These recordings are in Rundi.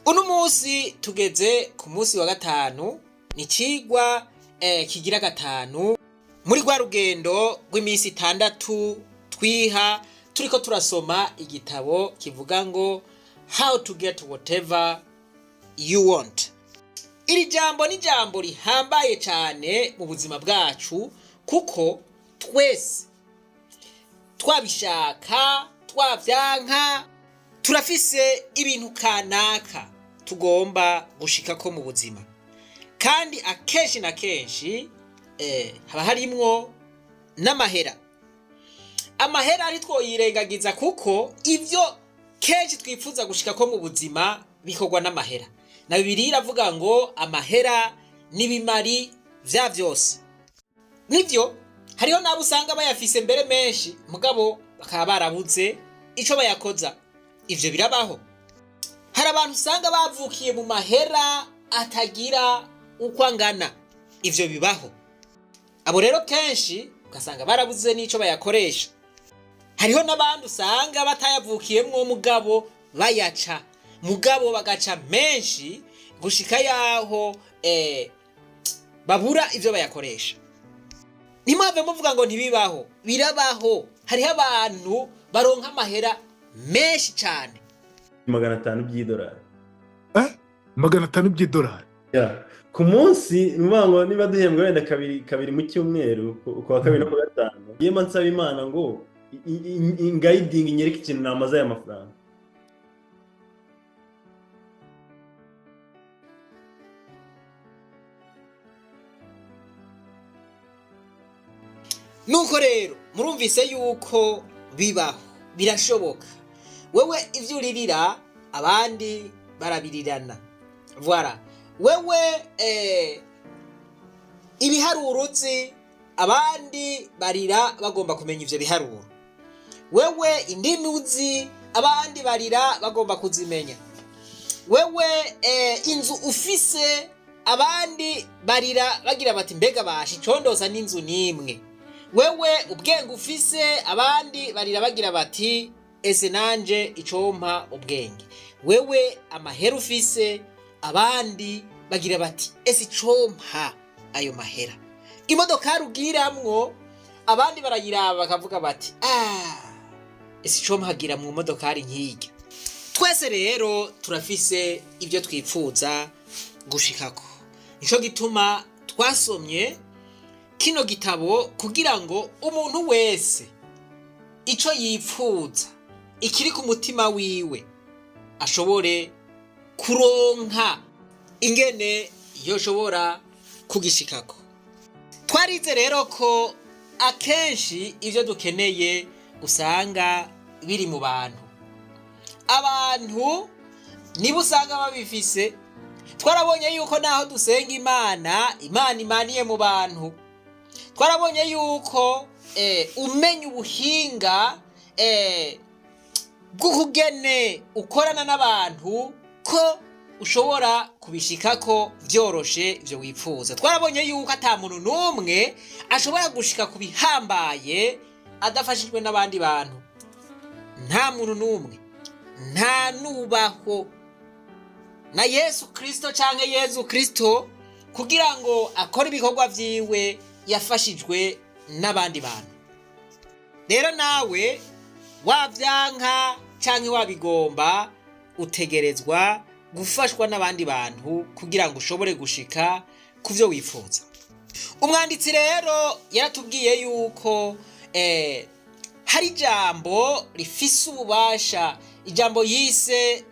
Uno munsi tugeze ku munsi wa gatanu, ni icigwa kigira gatanu muri rwa rugendo rw'iminsi 6 twiha turiko turasoma igitabo kivuga ngo How to get whatever you want. Iri jambo ni jambo rihambaye cyane mu buzima bwacu, kuko twese twabishaka twavyanka turafise ibintu kanaka tugomba gushikako mu buzima, kandi akenshi na kenshi haba harimwo n'amahera. Amahera ari twoyirengagiza, kuko ivyo kenshi twifuza gushikako mu buzima bikorwa n'amahera. Na Bibiliya iravuga ngo amahera n'ibimari vya vyose. Nivyo, hariho n'abo usanga bayafise mbere menshi, mugabo bakaba barabuze ico bayakoza. Ivyo birabaho. Hari abantu usanga bavukiye mu mahera atagira uko angana. Ivyo bibaho. Abo rero kenshi ugasanga barabuze n'ico bayakoresha. Hariho n'abandi usanga batayavukiyemwo, mugabo bayaca, mugabo bagaca menshi gushika yaho babura ivyo bayakoresha. Ntimwave muvuga ngo ntibibaho, birabaho. Hariho abantu baronka amahera menshi cyane. 500 by'idolari. 500 by'idolari? Yeah. Ku munsi, ni ukuvuga ngo niba duhembwa wenda kabiri kabiri mu cyumweru, ku wa kabiri no ku gatanu, yema nsaba Imana ngo inguidinge, inyereke ikintu namaze aya mafaranga. Nuko rero murumvise yuko bibaho, birashoboka. Wewe ivyo uririra abandi barabirirana. Voilà. Wewe ibiharuro uzi, abandi barira bagomba kumenya ivyo biharuro. Wewe indimi uzi, abandi barira bagomba kuzimenya. Wewe inzu ufise, abandi barira bagira bati mbega basha icondoza n'inzu n'imwe. Wewe ubwenge ufise, abandi barira bagira bati ese nanje icompa ubwenge. Wewe amahera ufise, abandi bagira bati ese icompa ayo mahera. Imodokari ugiramwo, abandi barayiraba bakavuga bati ese icompa hagira mu modokari nk'irya. Twese rero turafise ibyo twipfuza gushikako. Nico gituma twasomye kino gitabo, kugira ngo umuntu wese ico yipfuza, ikiri ku mutima wiwe, ashobore kuronka ingene yoshobora kugishikako. Twarize rero ko akenshi ivyo dukeneye usanga biri mu bantu. Abantu nibo usanga babifise. Twarabonye yuko naho dusenga Imana, Imana imaniye mu bantu. Twarabonye yuko umenya ubuhinga bw'ukugene ukorana n'abantu, ko ushobora kubishikako vyoroshe ivyo wifuza. Twarabonye yuko ata muntu n'umwe ashobora gushika ku bihambaye adafashijwe n'abandi bantu. Nta muntu n'umwe, nta nubaho. Na Yesu Kristo canke Yezu Kristo, kugira ngo akore ibikorwa vyiwe, yafashijwe n'abandi bantu. Rero nawe wavyanka canke wabigomba, utegerezwa gufashwa n'abandi bantu kugira ngo ushobore gushika ku vyo wifuza. Umwanditsi rero yaratubwiye yuko hari ijambo rifise ububasha, ijambo yise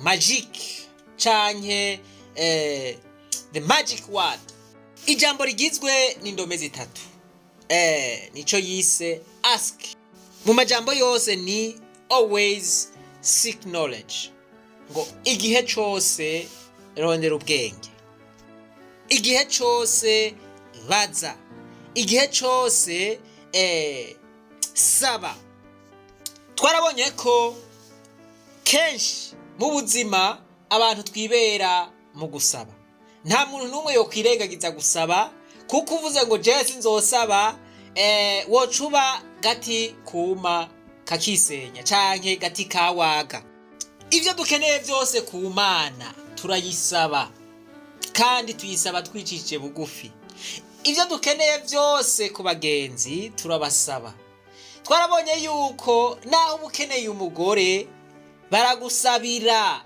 magic canke the magic word, ijambo rigizwe n'indome zitatu, nico yise ask. Mu majambo yose ni always seek knowledge, ngo igihe cose rondera ubwenge, igihe cose baza, igihe cose saba. Twarabonye ko kenshi mu buzima abantu twibera mu gusaba. Nta muntu n'umwe yokwirengagiza gusaba, kuko uvuze ngo jewe sinzosaba, wocuba gati kuma kakisenya canke gati kawaga. Ibyo dukeneye byose ku Mana turayisaba, kandi tuyisaba twicishije bugufi. Ibyo dukeneye byose ku bagenzi turabasaba. Twarabonye yuko naho uba ukeneye umugore baragusabira.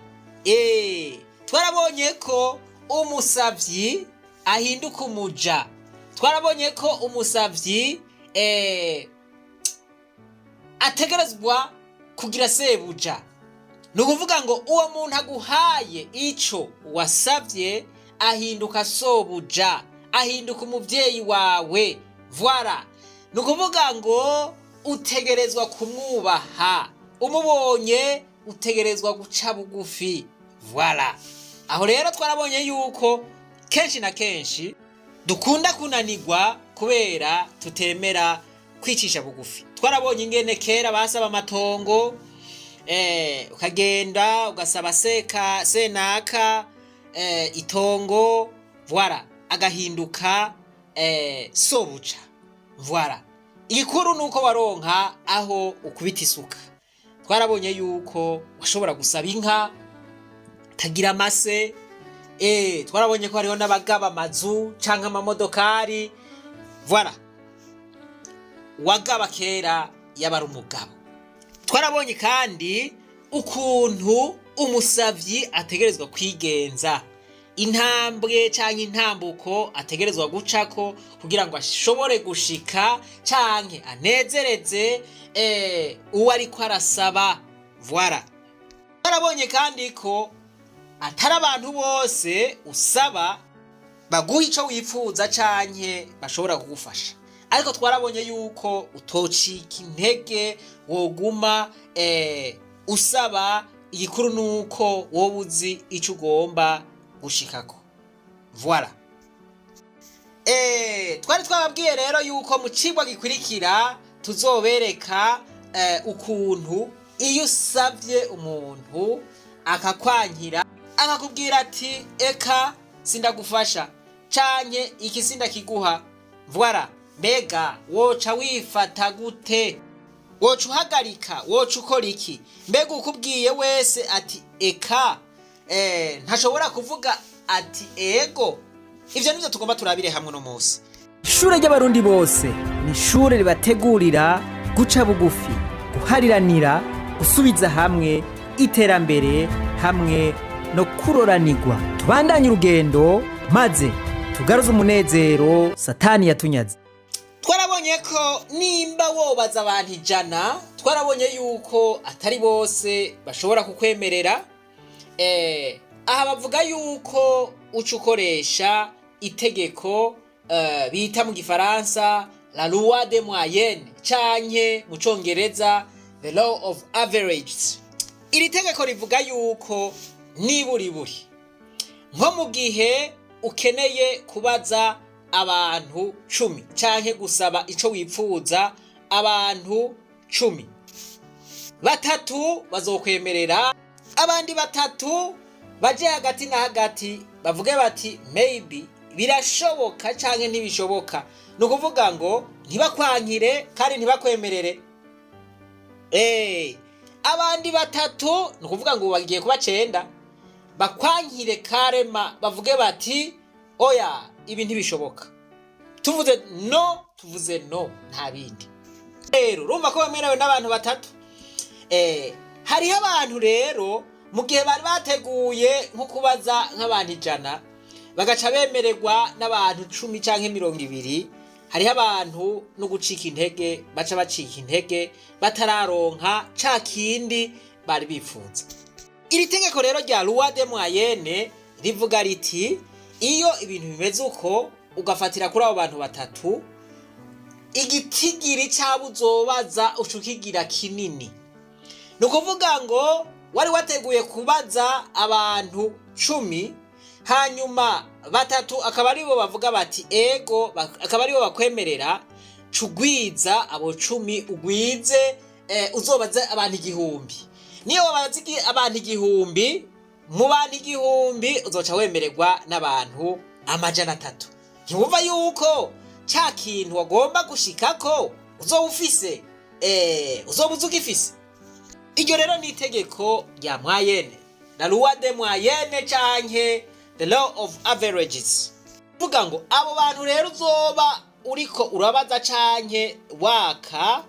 Twarabonye ko umusavyi ahinduka umuja. Twarabonye ko umusavyi ategerezwa kugira sebuja. Ni ukuvuga ngo uwo muntu aguhaye ico wasavye ahinduka sobuja, ahinduka umuvyeyi wawe. Voilà, ni ukuvuga ngo utegerezwa kumwubaha, umubonye utegerezwa guca bugufi. Voilà, aho rero twarabonye yuko kenshi na kenshi dukunda kunanirwa kubera tutemera kwicisha bugufi. Twarabonye ingene kera basaba amatongo, ukagenda ugasaba seka senaka itongo, voilà, agahinduka sobuja. Voilà, igikuru nuko waronka aho ukubita isuka. Twarabonye yuko washobora gusaba inka tagira amase. Twarabonye ko hariho n'abagaba amazu canke amamodokari. Voilà, wagaba kera yaba ari umugabo. Twarabonye kandi ukuntu umusavyi ategerezwa kwigenza, intambwe canke intambuko ategerezwa gucako kugira ngo ashobore gushika canke anezereze uwo ariko arasaba. Voilà, twarabonye kandi ko atari abantu bose usaba baguha ico wifuza canke bashobora kugufasha, ariko twarabonye yuko utocika intege, woguma usaba. Igikuru nuko wowe uzi ico ugomba gushikako. Voilà, twari twababwiye rero yuko mu cigwa gikurikira tuzobereka ukuntu iyo usavye umuntu akakwankira, akakubwira ati "Eka sindagufasha" canke "Iki sindakiguha". Voilà, mbega woca wifata gute? Woca uhagarika? Woca ukora iki? Mbega ukubwiye wese ati "Eka" ntashobora kuvuga ati "Ego"? Ivyo nivyo tugomba turabire hamwe uno munsi. Ishure ry'Abarundi bose ni ishure ribategurira guca bugufi, guhariranira, gusubiza hamwe, iterambere hamwe no kuroranirwa. Tubandanye urugendo maze tugaruze umunezero Satani yatunyaze. Twarabonye ko nimba wobaza abantu 100, twarabonye yuko atari bose bashobora kukwemerera. Aha bavuga yuko uca ukoresha itegeko bita mu Gifaransa la loi de moyenne canke mu Congereza the law of averages. Iri tegeko rivuga yuko niburiburi nko mu gihe ukeneye kubaza abantu 10 canke gusaba ico wipfuza abantu 10, batatu bazokwemerera, abandi batatu baje hagati na hagati bavuge bati "Maybe, birashoboka canke ntibishoboka". Ni ukuvuga ngo ntibakwankire kandi ntibakwemerere. Abandi batatu, ni ukuvuga ngo bagiye kuba cenda, bakwankire karema, bavuge bati "Oya, ibi ntibishoboka, tuvuze no, tuvuze no, nta bindi". Rero urumva ko wemerewe n'abantu batatu. Hariho abantu rero mu gihe bari bateguye nko kubaza nk'abantu 100, bagaca bemererwa n'abantu 10 canke 20. Hariho abantu no gucika intege, baca bacika intege batararonka ca kindi bari bifuza. Iri tegeko rero rya loi de moyenne rivuga riti iyo ibintu bimeze uko, ugafatira kuri abo bantu batatu, igitigiri c'abo uzobaza uca ukigira kinini. Ni ukuvuga ngo wari wateguye kubaza abantu 10, hanyuma batatu akaba aribo bavuga bati "Ego", akaba aribo bakwemerera, cugwiza abo 10, ugwize, uzobaze abantu 1000. Niyo wabaza abantu 1000, mu bantu 1000 uzoca wemererwa n'abantu 300. Ntiwumva yuko ca kintu wagomba gushikako uzoba ufise, uzoba uzi ugifise? Iryo rero ni itegeko rya moyenne, la loi de moyenne canke the law of averages. Vuga ngo abo bantu rero uzoba uriko urabaza canke waka,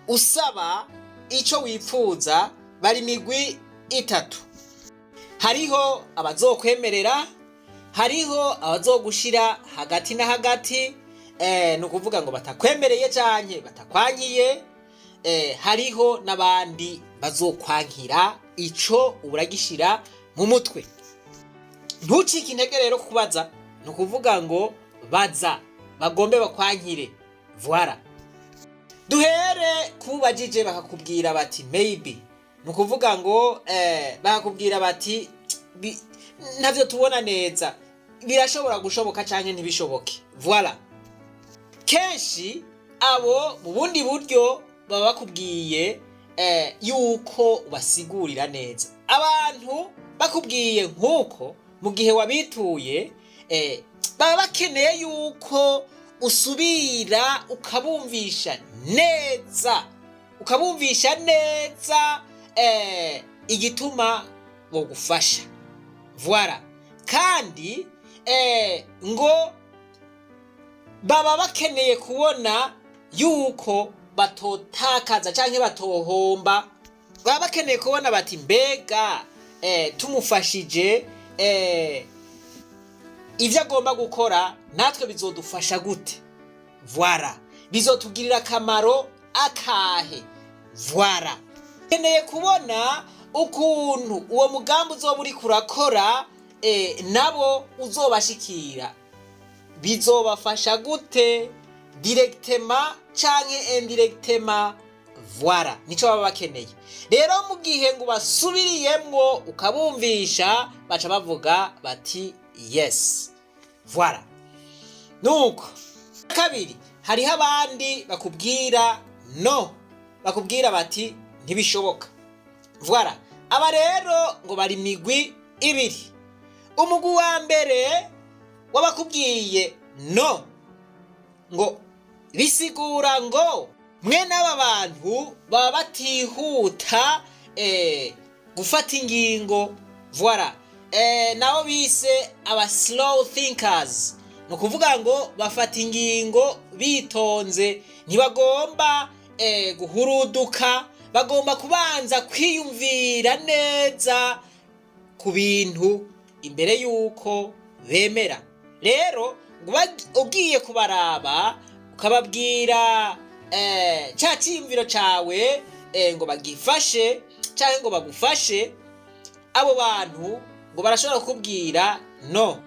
usaba ico wipfuza, bari migwi itatu. Hariho abazokwemerera, hariho abazogushira hagati na hagati, ni ukuvuga ngo batakwemereye canke batakwankiye, hariho n'abandi bazokwankira. Ico uragishira mu mutwe, ntucike intege rero kubaza. Ni ukuvuga ngo baza bagombe bakwankire. Voilà, duhere kubajije bakakubwira bati "maybe", ni ukuvuga ngo bakakubwira bati "Ntavyo tubona neza, birashobora gushoboka canke ntibishoboke." Voilà, kenshi abo mu bundi buryo baba bakubwiye yuko basigurira neza. Abantu bakubwiye nk'uko mu gihe wabituye, baba bakeneye yuko usubira ukabumvisha neza, ukabumvisha neza igituma bogufasha. Voilà, kandi ngo baba bakeneye kubona yuko batotakaza canke batohomba. Baba bakeneye kubona bati "Mbega tumufashije ivyo agomba gukora, natwe bizodufasha gute? Voilà, bizotugirira akamaro akahe?" Voilà, keneye kubona ukuntu uwo mugambi uzoba uriko urakora nabo uzobashikira, bizobafasha gute directement canke indirectement. Voilà, nico baba bakeneye. Rero mu gihe ngo basubiriyemwo ukabumvisha, baca bavuga bati "Yes." Voilà, nuko kabiri, hariho abandi bakubwira no, bakubwira bati "Ntibishoboka." Voilà, aba rero ngo bari migwi ibiri. Umugwi wa mbere w'abakubwiye no, ngo bisigura ngo mwene aba bantu baba batihuta gufata ingingo. Voilà, nabo bise aba slow thinkers. Ni ukuvuga ngo bafata ingingo bitonze, ntibagomba guhuruduka, bagomba kubanza kwiyumvira neza ku bintu imbere y'uko bemera. Rero ngo ugiye kubaraba ukababwira cya cyiyumviro cawe, ngo bagifashe cyangwa ngo bagufashe, abo bantu ngo barashobora kukubwira no,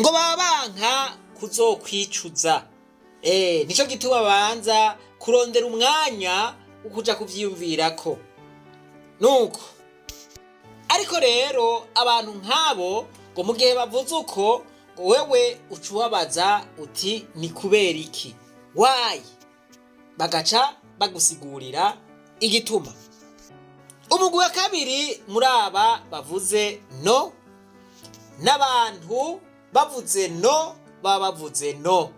ngo baba banka kuzokwicuza. Nico gituma banza kurondera umwanya wo kuja kuvyiyumvirako. Nuko ariko rero abantu nk'abo, ngo mu gihe bavuze uko, ngo wewe uca ubabaza uti "Ni kubera iki? Why?" Bagaca bagusigurira igituma. Umugwi wa kabiri muri aba bavuze no, n'abantu bavuze no, baba bavuze no.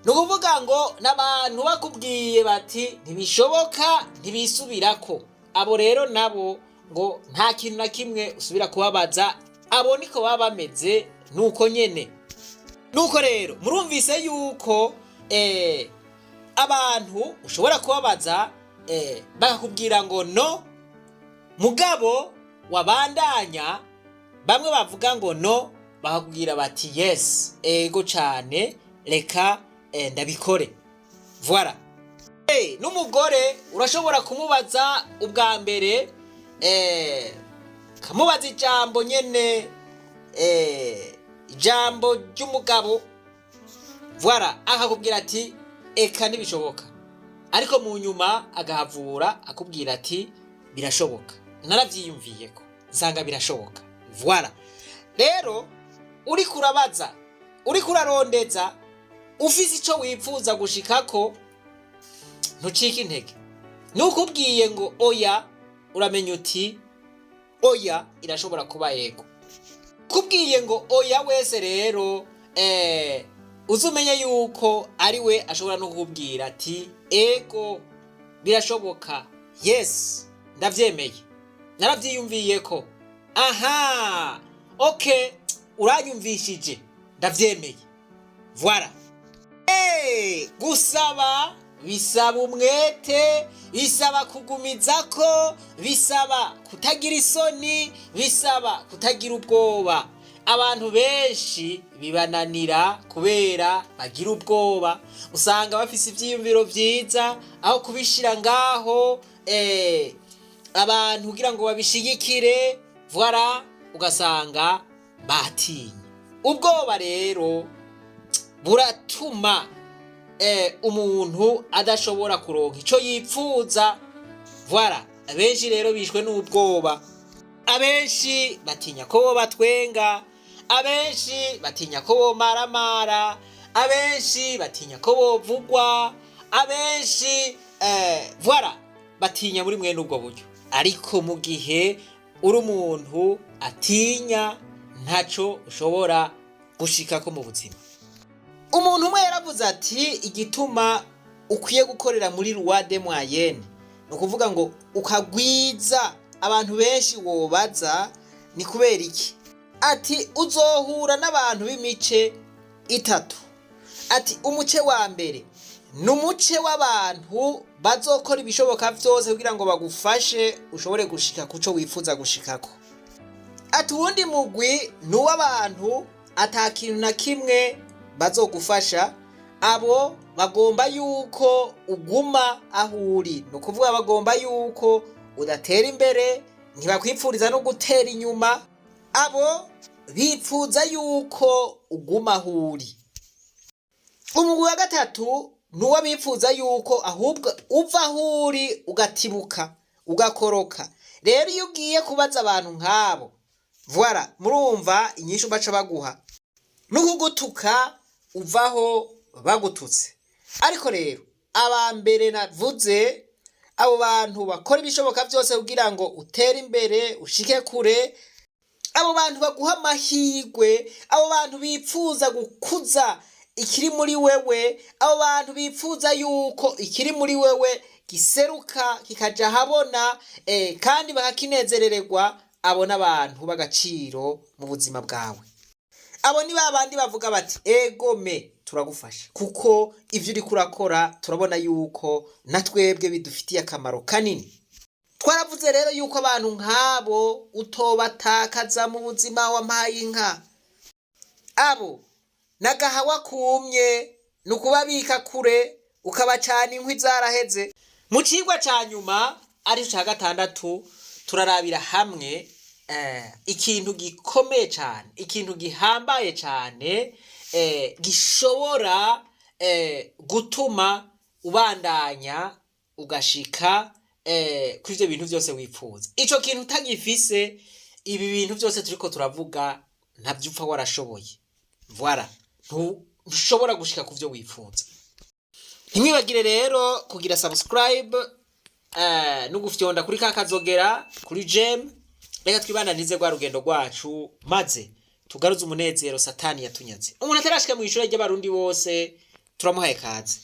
Ni ukuvuga ngo n'abantu bakubwiye bati "Ntibishoboka", ntibisubirako. Abo rero nabo ngo nta kintu na kimwe usubira kubabaza, abo niko baba bameze, nuko nyene. Nuko rero murumvise yuko abantu ushobora kubabaza, bakakubwira ngo no, mugabo wabandanya, bamwe bavuga ngo no, bakakubwira bati "Yes, ego cane, reka ndabikore." Voilà. N'umugore urashobora kumubaza ubwa mbere, kamubaza ijambo nyene, ijambo ry'umugabo. Voilà, akakubwira ati "Eka, ntibishoboka", ariko mu nyuma agahavura akubwira ati "Birashoboka, naravyiyumviyeko nsanga birashoboka." Voilà, rero uriko urabaza, uriko urarondeza, ufise ico wipfuza gushikako, ntucike intege. Nukubwiye ngo oya, uramenya uti oya irashobora kuba yego. Kubwiye ngo oya wese rero, uzumenye yuko ari we ashobora no kukubwira ati ego. Birashoboka. Yes, ndavyemeye, naravyiyumviye ko aha, okay, uranyumvishije, ndavyemeye. Voilà. Gusaba bisaba umwete, bisaba kugumizako, bisaba kutagira isoni, bisaba kutagira ubwoba. Abantu benshi bibananira kubera bagira ubwoba. Usanga bafise ivyiyumviro vyiza, aho kubishira ngaho abantu kugira ngo babishigikire, voilà, ugasanga batinye. Ubwoba rero buratuma umuntu adashobora kuronka ico yipfuza. Voilà. Abenshi rero bishwe n'ubwoba. Abenshi batinya ko bo batwenga, abenshi batinya ko bomaramara, abenshi batinya ko bovugwa, abenshi voilà, batinya muri mwene ubwo buryo. Ariko mu gihe uri umuntu atinya, ntaco ushobora gushikako mu buzima. Umuntu umwe yaravuze ati: "Igituma ukwiye gukorera muri loi de moyenne, ni ukuvuga ngo ukagwiza abantu benshi wobaza, ni kubera iki?" Ati: "Uzohura n'abantu b'imice itatu." Ati: "Umuce wa mbere ni umuce w'abantu bazokora ibishoboka vyose kugira ngo bagufashe ushobore gushika kuco wifuza gushikako." Ati: "Uwundi mugwi ni uw'abantu ata kintu na kimwe bazogufasha. Abo bagomba yuko uguma aho uri, ni ukuvuga bagomba yuko udatera imbere, ntibakwipfuriza no gutera inyuma. Abo bipfuza yuko uguma aho uri." Umugwi wa gatatu ni uwo bifuza yuko ahubwo uva aho uri, ugatibuka, ugakoroka. Rero iyo ugiye kubaza abantu nk'abo, voilà, murumva inyishu baca baguha n'ukugutuka, uvaho bagututse. Ariko rero aba mbere navuze, abo bantu bakora ibishoboka byose kugira ngo utere imbere, ushike kure, abo bantu baguha amahirwe, abo bantu bipfuza gukuza ikiri muri wewe, abo bantu bipfuza yuko ikiri muri wewe giseruka kikaja ahabona, kandi bakakinezerererwa, abo n'abantu b'agaciro mu buzima bwawe. Abo ni ba bandi bavuga bati: "Egome, turagufasha, kuko ivyo uriko urakora turabona yuko na twebwe bidufitiye akamaro kanini." Twaravuze rero yuko abantu nk'abo utobatakaza mu buzima. Wampaye inka, abo n'agahawa kumye, ni ukubabika kure, ukabacana inkwi zaraheze. Mu cigwa ca nyuma, arico ca gatandatu, turarabira hamwe ikintu gikomeye cane, ikintu gihambaye cane, gishobora gutuma ubandanya ugashika kuri ivyo bintu vyose wipfuza. Ico kintu utagifise, ibi bintu vyose turiko turavuga ntavyo upfa warashoboye. Voilà, ntushobora gushika ku vyo wipfuza. Ntimwibagire rero kugira subscribe no gufyonda kuri ka kazogera, kuri j'aime. Reka twibandanize rwa rugendo rwacu, maze tugaruze umunezero Satani yatunyaze. Umuntu atarashika mu ishure ry'Abarundi bose, turamuhaye kaze.